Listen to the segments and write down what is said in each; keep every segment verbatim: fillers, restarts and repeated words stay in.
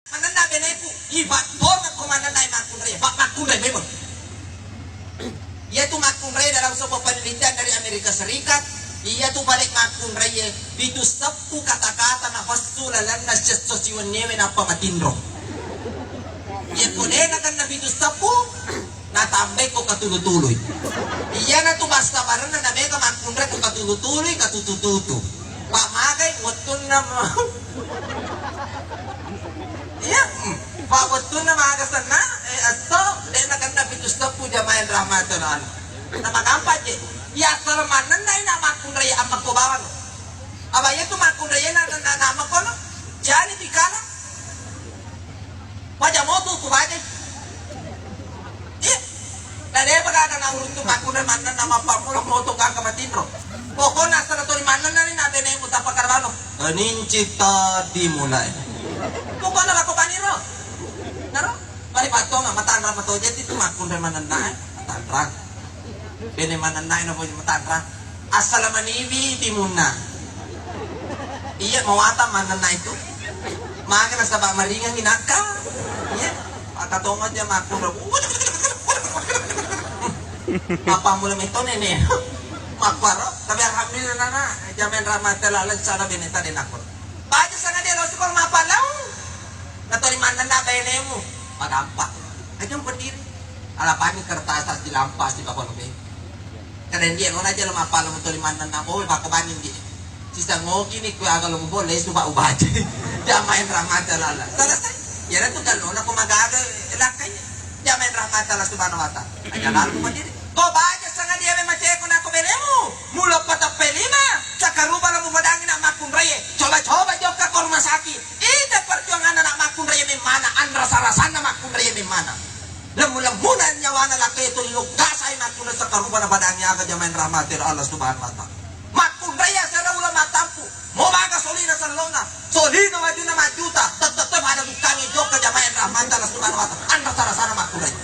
Manenna beneku, ibattongekko manenna makkunrai, pa makkunrai memang. Iyatu makkunrai dalam sebuah penelitian dari Amerika Serikat, iyatu pale makkunrai pitu seppu kata-kata nafassu lalenna siesso siwennewe nappa matinro. Iyako de nakenna pitu seppu, natambai ko katulu-tului. Iyanatu basta barenna namega makkunrai ko katulu-tului, katutu-tutu. Pamagai wettunna ma-, iya, mm. Pa wettunna maga senna, eh, esso, de nakenna pitu seppu jamaah yang rahmati Allah. Nama gampang je. Iya, asal manenna ina makkunrai amma ko bawang. Apa iya tu makkunrai na, na, na, nama kono. Jani tikala. Baja motu ku baja. Iya. Na de pa gaga na uruntu makkunrai manenna mappammula motu gaga matinro. Pokokna asal tuli manenna ni na benemu tappa karabano. Ninci tadi mulai. Pokokna lako paniro. Naro. Mari pattonga matanra matoje tu makkunrai manenna, eh. Matanra. Bene manenna ina poi matanra. Assala maniwi timunna. Iya, mawatang manenna itu. Maga nasaba maringangi nakka. Iya, maka tonga aja makkunra. Apa mula metone ne? Makkaro, tapi alhamdulillah nana, jamaah yang rahmati Allah, insya Allah bene tadi nakko. Baja sangadia lo sekolah mapallau. Natoli manenna benemu. Magampa. Aja berdiri. Alapani kertas silampa si bapak lebih. Kadang dia nona aja lo mapallau, natoli manenna bowe bako baning dia. Sisa ngoki ni kue aga lo mubole suba ubaje. Jamaah yang rahmati Allah. Selesai. Ya tu kalau nona ko magaga lakkai. Jamaah yang rahmati Allah Subhanahu wa Ta'ala. Aja lalu berdiri. Ko baja sangadia memang ceko nako benemu. Mulo patappai lima, sakarupa la mupadangi nak makkunraie. Coba-coba jokka ko rumah sakit. Ita perjuangan anak makkunraie memmana, anrasa-rasanna makkunraie memmana. Lemmu-lemmuna nyawana lakkai tuli lokka sai makkunrai sakarupa na padangi aga jamaah yang rahmati Allah Subhanahu wa Ta'ala. Makkunraie asera ulama tampu. Mo maga solina sellona, solina wajunna majuta, tette-tette pada bukkangi jokka jamaah yang rahmati Allah Subhanahu wa Ta'ala. Anrasa-rasana makkunrai.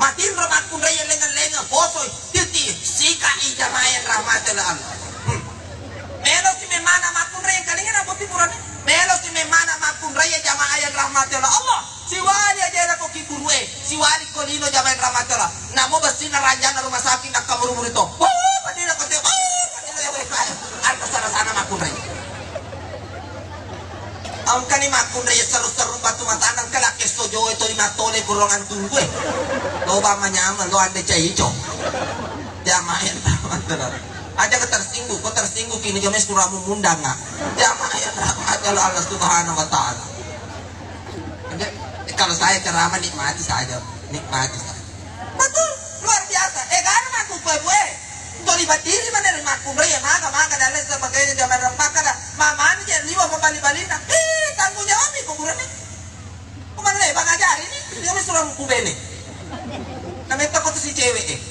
Matinro makkunrai lengeng-lengeng, bosoi, titi, sikai jamaah yang rahmati Allah. Hmm. Melo si memana makkunrai yang kalingan apa ti purane? Melo si memana makkunrai jamaah yang rahmati Allah. Allah. Siwali aja lako kiburue, siwali ko lino jamaah yang rahmati Allah. Namo bessina ranjana rumah sakit nakkamuru-muri to. Oh, padina ko te, oh, padina ko te. Anta sana-sana makkunrai. Engkani makkunrai seru-seru batu matana engka lakke sojoe to lima tole kurongan tunggu e. Loba manyama lo ande caico. Jamaah yang rahmati Allah. Aja ke tersinggung, ko tersinggung kini jamaah suramu mundanga. Jamaah yang rahmati Allah Subhanahu wa Ta'ala. Oke, eh, kalau saya ceramah nikmati saja, nikmati saja. Betul, luar biasa. Eh, karena aku kue-kue. Toli batiri mana dari makkunrai ya, maga, maga, dan lain sebagainya, zaman rempaka dah. Mama ini jadi liwa pembali-balina. Eh, tanggung jawab nih kuburan nih. Kuman le, bang ajari nih, dia mesti orang kubene. Namanya takut si cewek eh.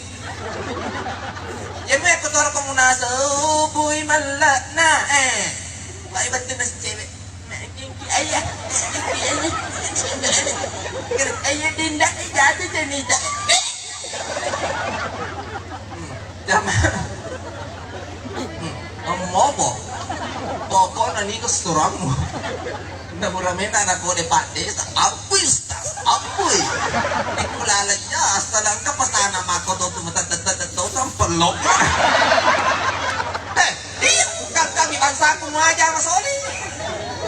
Jadi aku tuh orang pemunasa, oh, bui malak, nah, eh. Baik betul si cewek. Ayah, ayah, ayah, dinda, jatuh cerita. Jama. Mobo. Pokokna niga surammu. Nda muramena anak kode Pak Desa. Ampui, Ustaz. Ampui. Iku lalanya, asal engka pasana mako to tu mata tete to sampelok. Eh, Iya, kan kami bangsaku muaja masoli.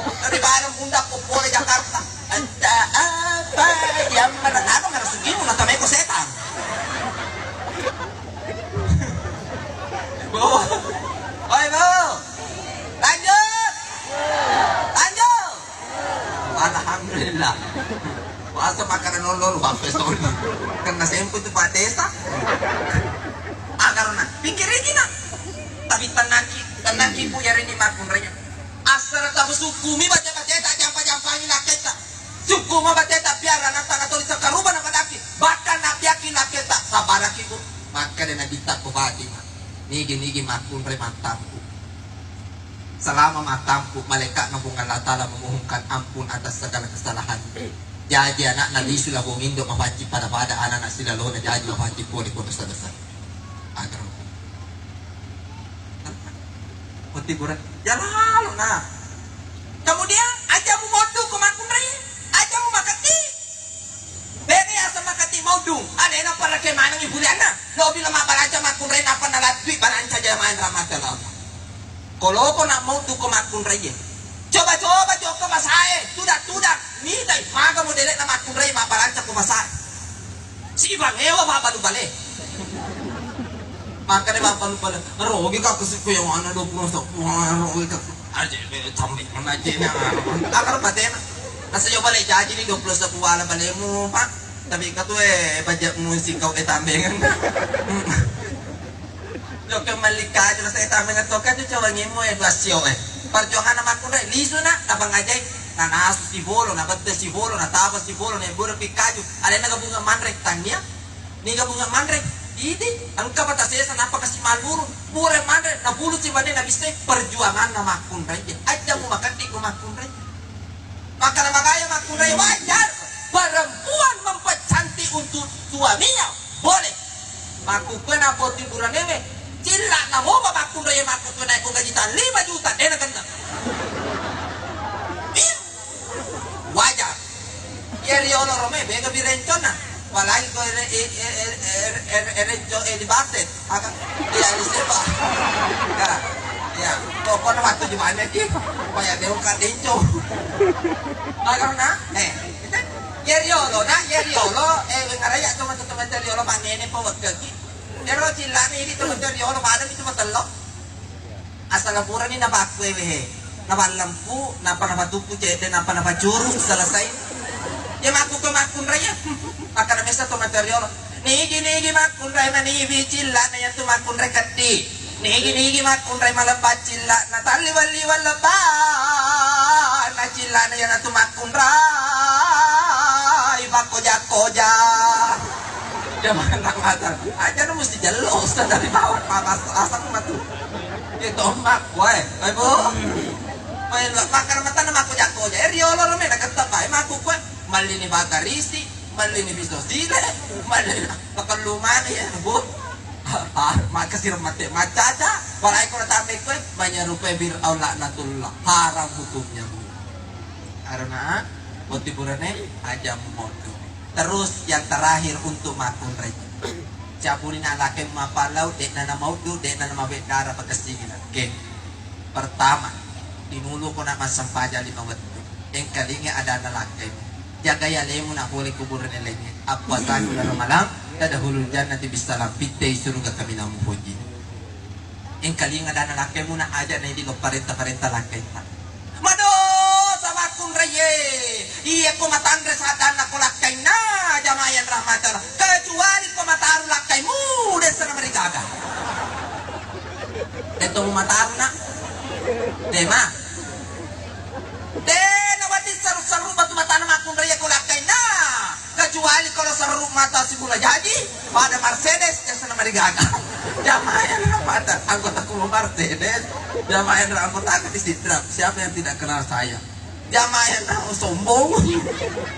Dari bareng bunda popole Jakarta. Ada apa yang mana? Apa nggak sugimu nata meko setan? Bu, oi bu, lanjut, lanjut. Alhamdulillah. Puasa makanan lolo lu apa soli. Kena sempu tu Pak Desa. Agar na pikir ini nak. Tapi tenangki, tenangki bu ya ini makun raja. Asal tak bersyukumi baca-baca tak jampa-jampangi nak kita. Syukur ma baca tak biar anak tanah tulis sekaruba nak padaki. Bahkan nak biaki nak kita. Sabaraki bu. Maka dia nabi tak kubati. Nigi-nigi makun re matampu. Selama matampu, malaikatna Puang Allah Ta'ala memohonkan ampun atas segala kesalahan. Jaji anakna lisu labong indo mapaccing pada-pada anakna silalona jaji mapaccing pole ko dosa-dosa. Agar. Mati kurang. Ya lalu nah. Kemudian aja mu moddu ko makunrai. Ke manengngi pulianna, lobi lo mabbalanca makkunrai nappa nalattui balanca jamaah rahmati Allah. Ko loko nak mau duko makkunrai. Coba-coba jokka masae, tudak-tudak, mitai maga modele na makkunrai mabbalanca ko masae. Si bangewa mabbalu bale. Makanya mabbalu bale. Rogi ka kusi ko yang mana dua puluh satu. Wah, rogi ka. Aja, eh, tambi mana aja na. Akar batena. Asa coba le jaji ni dua puluh satu wala balemu, Pak. Tapi kau tu, eh, bajak musik kau, eh, tambengan. Jokka malli kaju rasa tambengan to kaju coba ngemo, eh, dua sio, eh. Perjuangan makkunrai lisu na, apa ngajai? Nanasu sibolo, nabette sibolo, nataba sibolo, naibura pi kaju. Alena gabunga manre tania. Niga bunga manre? Idi, engka bata sesa nappa kasi maluru. Pura manre, napulu si bane nabissai perjuanganna makkunrai. Aja mu makeddi ko makkunrai. Maka na magaya makkunrai wajar perempuan mempercantik untuk suaminya, boleh. Makkukue na boti buranewe, cilla na mopa makkunrai makkukue naik ko gaji ta lima juta, dena kena. Iya. Wajar. Iya riolo rome, bega bi rencona. Apalagi ko ere, e, e, e, e, e, e, renco, e, di batet. Aga? Iya, di seba. Ya. Ya. Pokoknya waktu di mana ki? Paya deo ka denco. Aga na? Eh. Iya riolo, na, iya riolo, eh, ngaraya to matu teman riolo, panene po wekkeki. Ero cillani ini teman riolo, pada itu matello. Asal purani napakkuewe he, napallempu, nappa napatuppu cedde, nappa napacuru, selesai. Iya makkukue makkunrai ya. Makkana messa to matu riolo. Nigi-nigi makkunrai maniwi cillana ya tu makkunrai keddi. Nigi-nigi makkunrai malebba cillana talliwang-liwang lebba na cillana ya na tu makkunrai pakkoja-koja. Jamaah rahmatan. Aja nu mesti jelo ustaz dari bawah papas asam matu. Itu ombak, woi, woi bu. Woi, makan mata nama koja koja. Eh, riolo lo mena ketep, eh, maku kue. Malli ni batarisi, malli ni biso sile, malli ni pakallu mani ya bu. Ah, maka sirap mate macaca. Walai ko tambe kue, menyerupai Fir'aun laknatullah. Haram hukumnya bu. Karena boti burane aja modo. Terus yang terakhir untuk makkunrai. Cabuni na lake mapallau, de'na namauddu, de'na namabeddara pakessingina. Oke. Pertama, tinulu ko na massempajang lima wettu. Engkalingi adanna lakkemu. Jagai alemu na pole kuburane lainnya. Apa sanu laro malam, tadahulul jannati bisalam. Pittei suruga kaminang mupoji. Engkalinga dana lakkemu na aja na idi lo parenta-parenta lakkaitta. Madosa makkunraie. Iya ko matanre sadanna ko lakkainna jamaah yang rahmati Allah. Kecuali ko mataru lakkaimu dessa na marigaga. Deto mu mataru na. Dema. Dena wati seru-seru batu matana makkunraie ko lakkainna. Kecuali kalau seru mata si bola jaji, pada Mercedes, ya senang marigaga. Jamaah yang mata, anggota kulo Mercedes, jamaah yang anggota aku di Sidrap. Siapa yang tidak kenal saya? Jamaah yang sombong,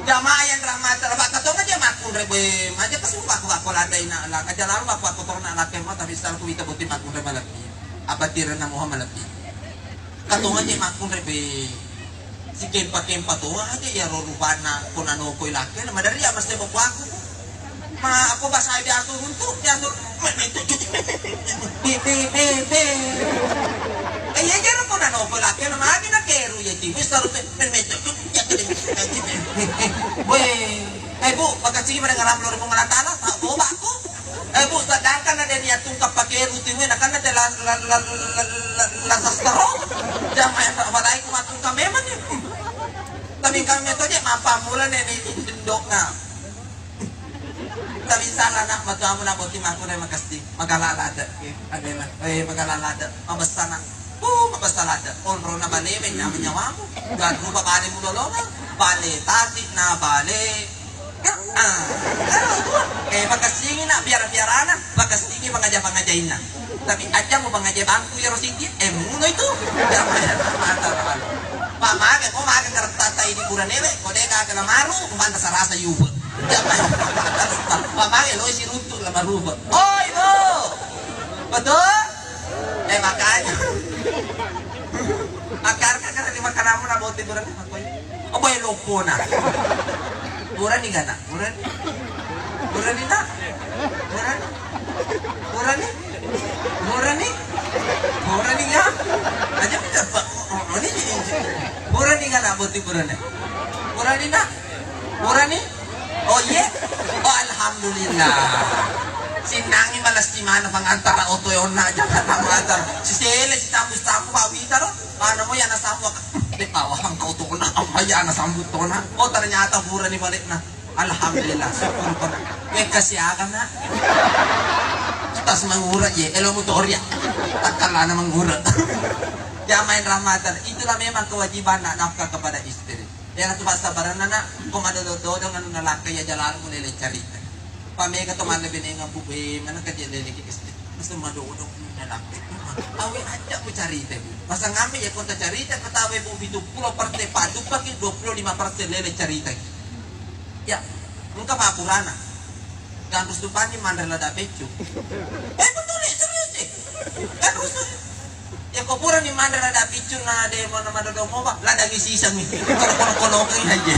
jamaah yang rahmat, lepas ketonga dia makun rebe, aja kesumpah aku aku lada ina, aja lalu aku aku torna laki mata, tapi selalu kita butuh makun rebe lebih. Apa tirana Muhammad lebih? Katonga je makkunrai be. Si kempa-kempa toa aja ya ro rupanna ko nanokoi lakkena madari ya mesti boko aku. Ma aku bahasa biasa runtuk biasa. Be be be be. Eh iya jero ko nanokoi lakkena magi na keru ya tiwi saru be be be. Weh, eh bu, bakasigi pada ngaram lori mengalatala, tak boba aku. Eh bu, sedangkan ada niat tungkap pakai rutin wena kan ada la la la la la la sastaro. Jamaah yang tak balai ku matungkap memang ya. Tapi kami metode mampa mula nih nih dendok nah. Tapi salah nak matu amu nak boti maku dari makasih. Magala lada. Eh, magala lada. Mabessana. Uh, mabessa lada. Onrona balewe nama nyawamu. Gak lupa bale mulolonga. Bale tati na bale. Ah, eh, makassingi nak biara-biarana, makassingi pangaja-pangajainna. Tapi aja mau pangaja bangku ya Rosiki, eh muno itu. Jangan mata. Pak maga, kau maga kertas tadi bulan ewe, kau deka kena maru, umpan rasa-rasa yuba. Jangan mata. Pak maga lo isi runtuk lah maruba. Oh itu. Betul? Eh, makanya. Akar kakar di makananmu na boti burani makoi. Apa ya lopona? Burani gana? Burani? Burani na? Purani? Purani? Purani ga? Aja minta, Pak. Purani ga, nak, botting purani? Purani, nak? Purani? Oh, iye? Oh, alhamdulillah. Sinnangngi malas di mana pangantara oto e onna, jangan kamu antar. Si sele, si tambu-tambu, Pak Wita, lo. Mana mo ya nasambut? Dek, bawang kau tona, apa ya nasambut tona? Oh, ternyata purani balikna. Alhamdulillah, syukur kona. Wekka siaga, nak. Tas mangura, ye, elo mutoria. Takkalana mangura. Jamaah yang rahmatan, itulah memang kewajiban nak nafkah kepada istri. Iyanatu passabarenna, nak, ko madodo-dodong anu nalakkai ya jalanmu lele carita. Pamega to mallebinengang, Bu, eh, mana ka dia lele ki kesti. Masa madodo anu nalakkai. Awe aja ku carita, Bu. Masa ngame ya kota carita, ketawa, Bu, pitu pulo persen, padupaki dua puluh lima persen lele carita. Ya, engka pakurana. Ganrus tu pani manre lada peccu. Eh, betul, eh, serius, eh. Ganrus tu. Ya, ko purani manre lada piccu na de mo na madodo mo, Pak. Lada ngi siseng. Kalau kono-kono ke aja.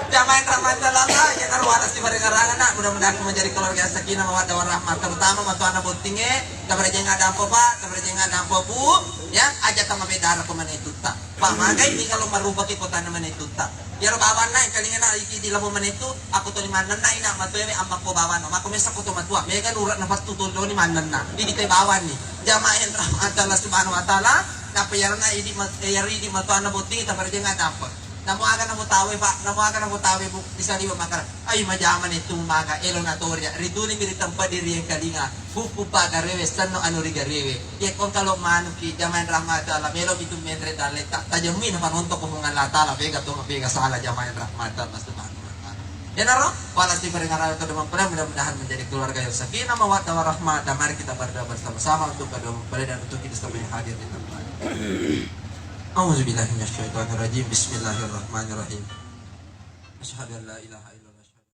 Jamaah yang rahmati Allah, ya, naruh atas di barengan-rangan, nak. Mudah-mudahan menjadi keluarga yang sakinah, mawaddah warahmah, terutama matuanna bottinge, tabarejeng adampo, Pak, tabarejeng adampo, Bu, ya, aja tama bedara ko manetutta. Pak, magai ni kalau marubaki kotana manetutta. Iyaro bawanna engkalingana idi lamo manettu, aku toni mannenna ina matoewe amma ko bawanna. Mako mesa ko to matua, mega nurek na pattu toni mannenna. Idi te bawanni. Jamaah yang rahmat Allah Subhanahu wa Ta'ala, napa iyarana idi mat-, iyaro idi matuanna botting tabarejeng adampo. Namo aga namo tawe, Pak, namo aga namo tawe, Bu, bisa liwa makara. Ai majama nettu maga, elo natoria, rituni mi ri tempat diri engkalinga, buku pagarewe, senno anu rigarewe. Iya ko engka lo manuki, jamaah yang rahmati Allah, melo mi tu menre dalletta, tajemmi na panonto ko Puang Allah Ta'ala, bega to, bega salah jamaah yang rahmati Allah Subhanahu wa Ta'ala. Iyanaro, pala si paringarana kedua mempelai, mudah-mudahan menjadi keluarga yang sakinah, mawaddah, warahmah, dan mari kita berdoa bersama-sama untuk kedua mempelai dan untuk kita semua yang hadir di tempat. A'udzubillahi minasyaitonirrajim. Bismillahirrahmanirrahim. Asyhadu an la ilaha illallah.